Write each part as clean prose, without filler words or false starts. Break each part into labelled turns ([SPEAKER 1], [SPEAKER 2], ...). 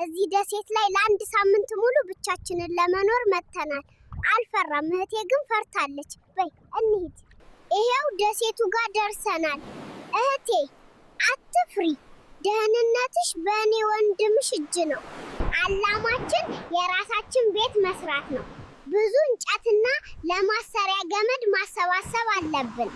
[SPEAKER 1] እዚህ ደሴት ላይ ለአንድ ሳምንት ሙሉ ብቻችንን ለመኖር መጥተናል። አልፈራም፣ እህቴ ግን ፈርታለች። በይ እንሂድ። ይሄው ደሴቱ ጋር ደርሰናል። እህቴ አትፍሪ፣ ደህንነትሽ በእኔ ወንድምሽ እጅ ነው። አላማችን የራሳችን ቤት መስራት ነው። ብዙ እንጨትና ለማሰሪያ ገመድ ማሰባሰብ አለብን።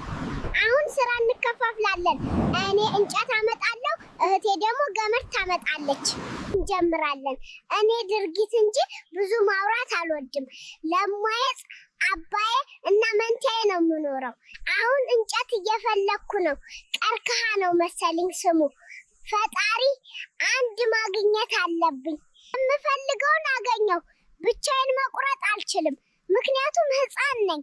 [SPEAKER 1] አሁን ስራ እንከፋፍላለን። እኔ እንጨት አመጣለሁ፣ እህቴ ደግሞ ገመድ ታመጣለች። እንጀምራለን። እኔ ድርጊት እንጂ ብዙ ማውራት አልወድም። ለማየጽ አባዬ እና መንታዬ ነው የምኖረው። አሁን እንጨት እየፈለግኩ ነው። ቀርከሃ ነው መሰለኝ ስሙ። ፈጣሪ አንድ ማግኘት አለብኝ። የምፈልገውን አገኘው። ብቻዬን መቁረጥ አልችልም፣ ምክንያቱም ሕፃን ነኝ።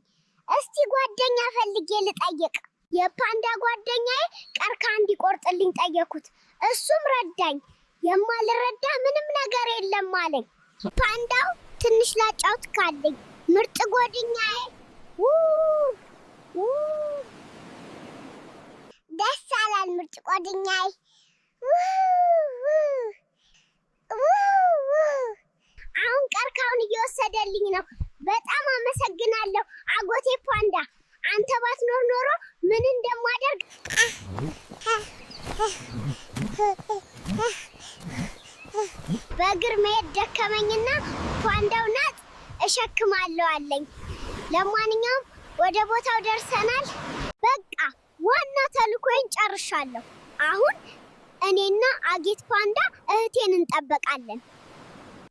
[SPEAKER 1] እስቲ ጓደኛ ፈልጌ ልጠይቅ። የፓንዳ ጓደኛዬ ቀርከሃ እንዲቆርጥልኝ ጠየኩት። እሱም ረዳኝ። የማልረዳ ምንም ነገር የለም አለኝ። ፓንዳው ትንሽ ላጫውት ካለኝ ምርጥ ጓደኛዬ። ው ደስ አላል ምርጥ ጓደኛዬ። አሁን ቀርከሃውን እየወሰደልኝ ነው። በጣም አመሰግናለሁ አጎቴ ፓንዳ። አንተ ባትኖር ኖሮ ምን እንደማደርግ። በእግር መሄድ ደከመኝና ፓንዳው ናጥ እሸክማለሁ አለኝ። ለማንኛውም ወደ ቦታው ደርሰናል። በቃ ዋና ተልኮዬን ጨርሻለሁ። አሁን እኔና አጌት ፓንዳ እህቴን እንጠበቃለን።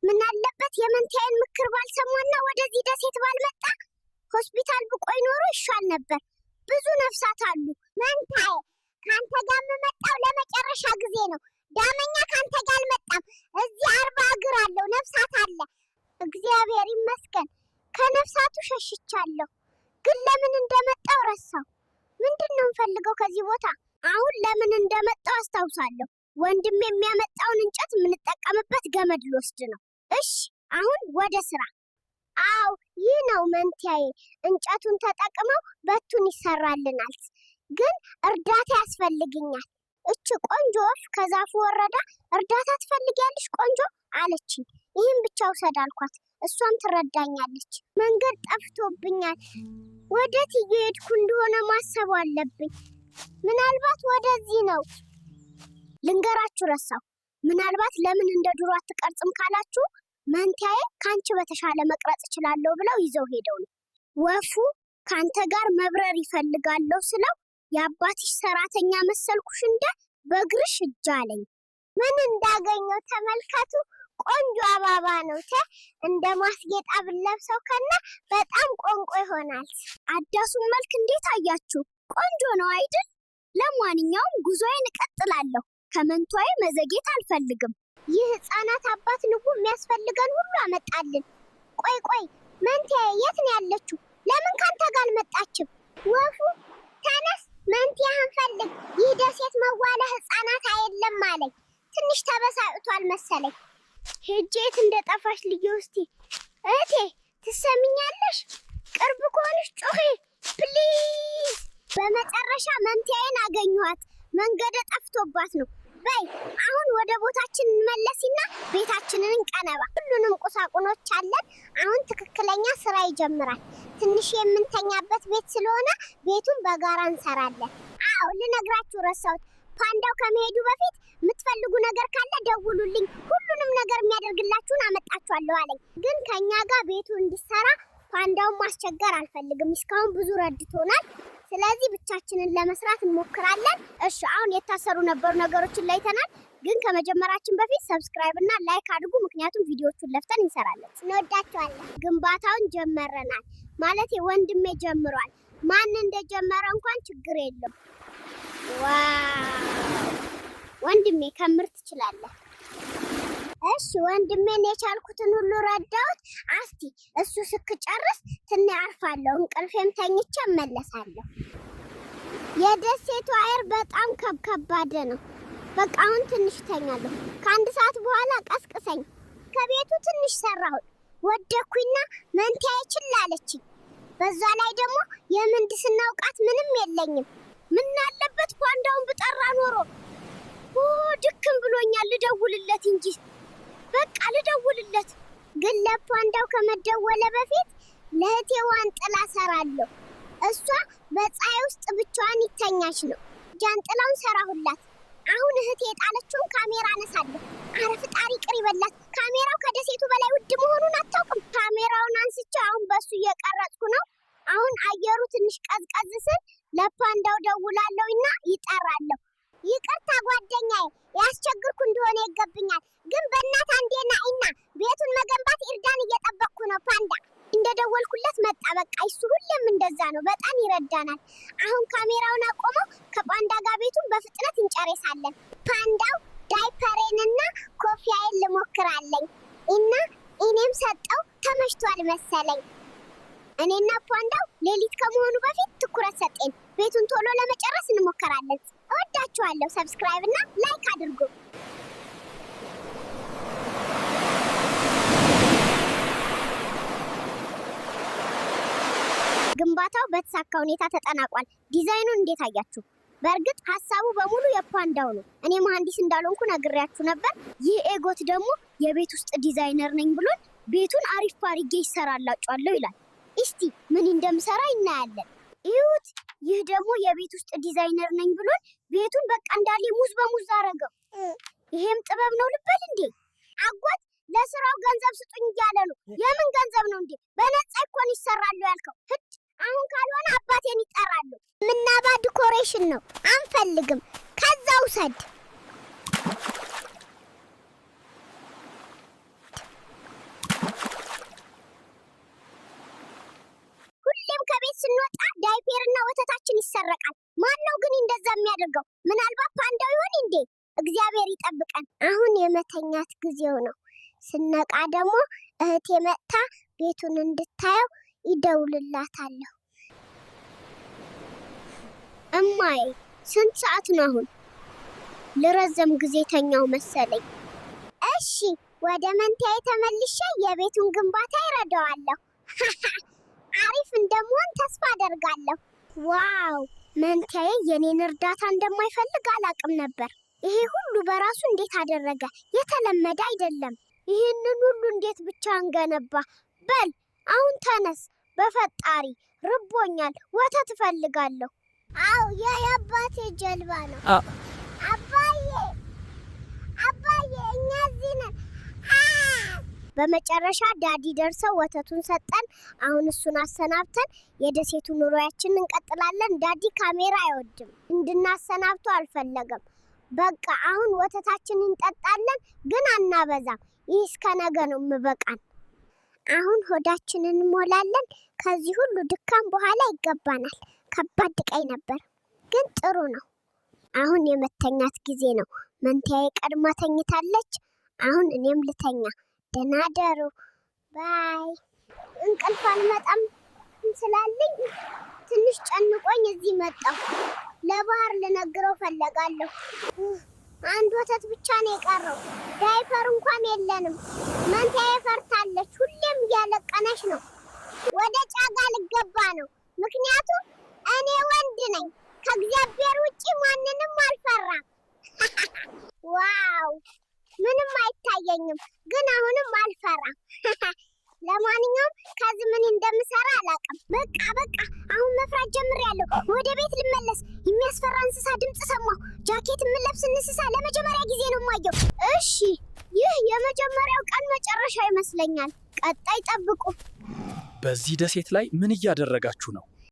[SPEAKER 1] ምን አለበት የመንታዬን ምክር ባልሰማና ወደዚህ ደሴት ባልመጣ። ሆስፒታል ብቆይ ኖሮ ይሻል ነበር። ብዙ ነፍሳት አሉ። መንታዬ፣ ከአንተ ጋር የምመጣው ለመጨረሻ ጊዜ ነው። ዳመኛ ከአንተ ጋር አልመጣም። እዚህ 40 እግር አለው ነፍሳት አለ። እግዚአብሔር ይመስገን ከነፍሳቱ ሸሽቻለሁ። ግን ለምን እንደመጣው ረሳው። ምንድን ነው የምፈልገው ከዚህ ቦታ? አሁን ለምን እንደመጣው አስታውሳለሁ። ወንድሜ የሚያመጣውን እንጨት የምንጠቀምበት ገመድ ልወስድ ነው። እሺ፣ አሁን ወደ ስራ። አው ይህ ነው መንትያዬ። እንጨቱን ተጠቅመው በቱን ይሰራልናል። ግን እርዳታ ያስፈልግኛል። እች ቆንጆ ወፍ ከዛፉ ወረዳ እርዳታ ትፈልጊያለሽ ቆንጆ አለችኝ። ይህን ብቻ ውሰድ አልኳት። እሷም ትረዳኛለች። መንገድ ጠፍቶብኛል። ወዴት እየሄድኩ እንደሆነ ማሰብ አለብኝ። ምናልባት ወደዚህ ነው። ልንገራችሁ ረሳሁ። ምናልባት ለምን እንደ ድሮ አትቀርጽም ካላችሁ መንታዬ ከአንቺ በተሻለ መቅረጽ እችላለሁ ብለው ይዘው ሄደው ነው። ወፉ ከአንተ ጋር መብረር ይፈልጋለሁ ስለው የአባትሽ ሰራተኛ መሰልኩሽ እንደ በእግርሽ እጅ አለኝ። ምን እንዳገኘው ተመልከቱ። ቆንጆ አበባ ነው። እንደ ማስጌጣ ብለብሰው ከና በጣም ቆንቆ ይሆናል። አዳሱን መልክ እንዴት አያችሁ? ቆንጆ ነው አይደል? ለማንኛውም ጉዞዬን እቀጥላለሁ። ከመንቷዬ መዘግየት አልፈልግም። ይህ ህፃናት አባት ንጉ የሚያስፈልገን ሁሉ አመጣልን። ቆይ ቆይ፣ መንትያዬ የት ነው ያለችው? ለምን ካንተ ጋር አልመጣችም? ወፉ ተነስ፣ መንትያህን ፈልግ። ይህ ደሴት መዋለ ህፃናት አይደለም አለኝ። ትንሽ ተበሳጭቷል መሰለኝ። ሄጄ የት እንደጠፋሽ ልዩ እስቲ። እህቴ ትሰሚኛለሽ? ቅርብ ከሆንሽ ጮኺ please። በመጨረሻ መንትያዬን አገኘኋት። መንገድ ጠፍቶባት ነው። በይ አሁን ወደ ቦታችን እንመለስና ቤታችንን እንቀነባ። ሁሉንም ቁሳቁኖች አለን። አሁን ትክክለኛ ስራ ይጀምራል። ትንሽ የምንተኛበት ቤት ስለሆነ ቤቱን በጋራ እንሰራለን። አዎ ልነግራችሁ ረሳሁት። ፓንዳው ከመሄዱ በፊት የምትፈልጉ ነገር ካለ ደውሉልኝ፣ ሁሉንም ነገር የሚያደርግላችሁን አመጣችኋለሁ አለኝ። ግን ከኛ ጋር ቤቱ እንዲሰራ ፓንዳውን ማስቸገር አልፈልግም። እስካሁን ብዙ ረድቶናል። ስለዚህ ብቻችንን ለመስራት እንሞክራለን። እሺ አሁን የታሰሩ ነበሩ ነገሮችን ለይተናል። ግን ከመጀመራችን በፊት subscribe እና like አድርጉ፣ ምክንያቱም ቪዲዮቹን ለፍተን እንሰራለን። እንወዳቸዋለን። ግንባታውን ጀመረናል። ማለት ወንድሜ ጀምሯል። ማን እንደጀመረ እንኳን ችግር የለም። Wow ወንድሜ ከምር ትችላለህ። እሺ ወንድሜን የቻልኩትን ሁሉ ረዳሁት። አስቲ እሱ ስክጨርስ ትንሽ አርፋለሁ፣ እንቅልፌም ተኝቼ እመለሳለሁ። የደሴቱ አየር በጣም ከባድ ነው። በቃ አሁን ትንሽ ተኛለሁ። ከአንድ ሰዓት በኋላ ቀስቅሰኝ። ከቤቱ ትንሽ ሰራሁት፣ ወደኩኝና መንታዬ ችላ አለችኝ። በዛ ላይ ደግሞ የምህንድስና እውቀት ምንም የለኝም። ምን አለበት ፓንዳውን ብጠራ ኖሮ። ድክም ብሎኛል፣ ልደውልለት እንጂ። በቃ ልደውልለት። ግን ለፓንዳው ከመደወለ በፊት ለእህቴ ጃንጥላ ሰራለሁ። እሷ በፀሐይ ውስጥ ብቻዋን ይተኛች ነው። ጃንጥላውን ሰራሁላት። አሁን እህቴ የጣለችውን ካሜራ አነሳለሁ። አረ ፍጣሪ ቅር ይበላት። ካሜራው ከደሴቱ በላይ ውድ መሆኑን አታውቅም። ካሜራውን አንስቼ አሁን በሱ እየቀረጽኩ ነው። አሁን አየሩ ትንሽ ቀዝቀዝ ስል ለፓንዳው ደውላለሁና ይጠራለሁ። ይቅርታ ጓደኛዬ፣ ያስቸግርኩ እንደሆነ ይገብኛል። ግን በእናት አንዴ ናኢና ቤቱን መገንባት ይርዳን እየጠበቅኩ ነው። ፓንዳ እንደደወልኩለት መጣ። በቃ እሱ ሁሌም እንደዛ ነው፣ በጣም ይረዳናል። አሁን ካሜራውን አቆመው፣ ከፓንዳ ጋር ቤቱን በፍጥነት እንጨርሳለን። ፓንዳው ዳይፐሬንና ኮፊያዬን ልሞክራለኝ እና እኔም ሰጠው። ተመችቷል መሰለኝ። እኔና ፓንዳው ሌሊት ከመሆኑ በፊት ትኩረት ሰጤን። ቤቱን ቶሎ ለመጨረስ እንሞክራለን። እወዳችኋለሁ። Subscribe እና like አድርጉ። ግንባታው በተሳካ ሁኔታ ተጠናቋል። ዲዛይኑን እንዴት አያችሁ? በእርግጥ ሀሳቡ በሙሉ የፓንዳው ነው። እኔ መሐንዲስ እንዳልሆንኩ ነግሬያችሁ ነበር። ይህ ኤጎት ደግሞ የቤት ውስጥ ዲዛይነር ነኝ ብሎን ቤቱን አሪፍ አድርጌ ይሰራላችኋለሁ ይላል። እስቲ ምን እንደምሰራ እናያለን። ይሁት ይህ ደግሞ የቤት ውስጥ ዲዛይነር ነኝ ብሎን ቤቱን በቃ እንዳለ ሙዝ በሙዝ አረገው። ይሄም ጥበብ ነው ልበል እንዴ? አጎት ለስራው ገንዘብ ስጡኝ እያለ ነው። የምን ገንዘብ ነው እንዴ? በነፃ እኮ ነው ይሰራሉ ያልከው። ህድ አሁን ካልሆነ አባቴን ይጠራሉ። ምናባ decoration ነው አንፈልግም። ከዛ ውሰድ። ሁሌም ከቤት ስንወጣ ዳይፔርና ወተታችን ይሰረቃል። ማን ነው ግን እንደዛ የሚያደርገው? ምናልባት ፓንዳው ይሆን እንዴ? እግዚአብሔር ይጠብቀን። አሁን የመተኛት ጊዜው ነው። ስነቃ ደግሞ እህቴ መጥታ ቤቱን እንድታየው ይደውልላታለሁ። እማዬ ስንት ሰዓት ነው አሁን? ለረዘም ጊዜ ተኛው መሰለኝ። እሺ ወደ መንታዬ ተመልሼ የቤቱን ግንባታ ይረዳዋለሁ። አሪፍ እንደምሆን ተስፋ አደርጋለሁ። Wow፣ መንታዬ የኔን እርዳታ እንደማይፈልግ አላቅም ነበር። ይሄ ሁሉ በራሱ እንዴት አደረገ? የተለመደ አይደለም። ይህንን ሁሉ እንዴት ብቻህን ገነባ? በል አሁን ተነስ። በፈጣሪ ርቦኛል፣ ወተት እፈልጋለሁ። አው ያ የአባቴ ጀልባ ነው። አባዬ አባዬ፣ እኛ እዚህ ነን። በመጨረሻ daddy ደርሰው ወተቱን ሰጠን። አሁን እሱን አሰናብተን የደሴቱ ኑሮያችንን እንቀጥላለን። Daddy ካሜራ አይወድም፣ እንድናሰናብተው አልፈለገም። በቃ አሁን ወተታችንን እንጠጣለን፣ ግን አናበዛም። ይህ እስከ ነገ ነው ምበቃን። አሁን ሆዳችንን እንሞላለን። ከዚህ ሁሉ ድካም በኋላ ይገባናል። ከባድ ቀይ ነበር፣ ግን ጥሩ ነው። አሁን የመተኛት ጊዜ ነው። መንታዬ ቀድማ ተኝታለች። አሁን እኔም ልተኛ። ደህና ደሩ። Bye። እንቅልፍ አልመጣም ስላለኝ ትንሽ ጨንቆኝ እዚህ መጣሁ። ለባህር ልነግረው ፈለጋለሁ። አንድ ወተት ብቻ ነው የቀረው። ዳይፐር እንኳን የለንም። መንታዬ ፈርታለች። ሁሌም እያለቀነች ነው። ወደ ጫጋ ልገባ ነው። ምክንያቱም እኔ ወንድ ነኝ። ከእግዚአብሔር ውጪ ማንንም አልፈራም። Wow፣ ምንም አይታየኝም፣ ግን አሁንም አልፈራም። ለማንኛውም ከዚህ ምን እንደምሰራ አላውቅም። በቃ በቃ አሁን መፍራት ጀምሬያለሁ። ወደ ቤት ልመለስ። የሚያስፈራ እንስሳ ድምፅ ሰማሁ። ጃኬት የምለብስ እንስሳ ለመጀመሪያ ጊዜ ነው የማየው። እሺ፣ ይህ የመጀመሪያው ቀን መጨረሻ ይመስለኛል። ቀጣይ ጠብቁ።
[SPEAKER 2] በዚህ ደሴት ላይ ምን እያደረጋችሁ ነው?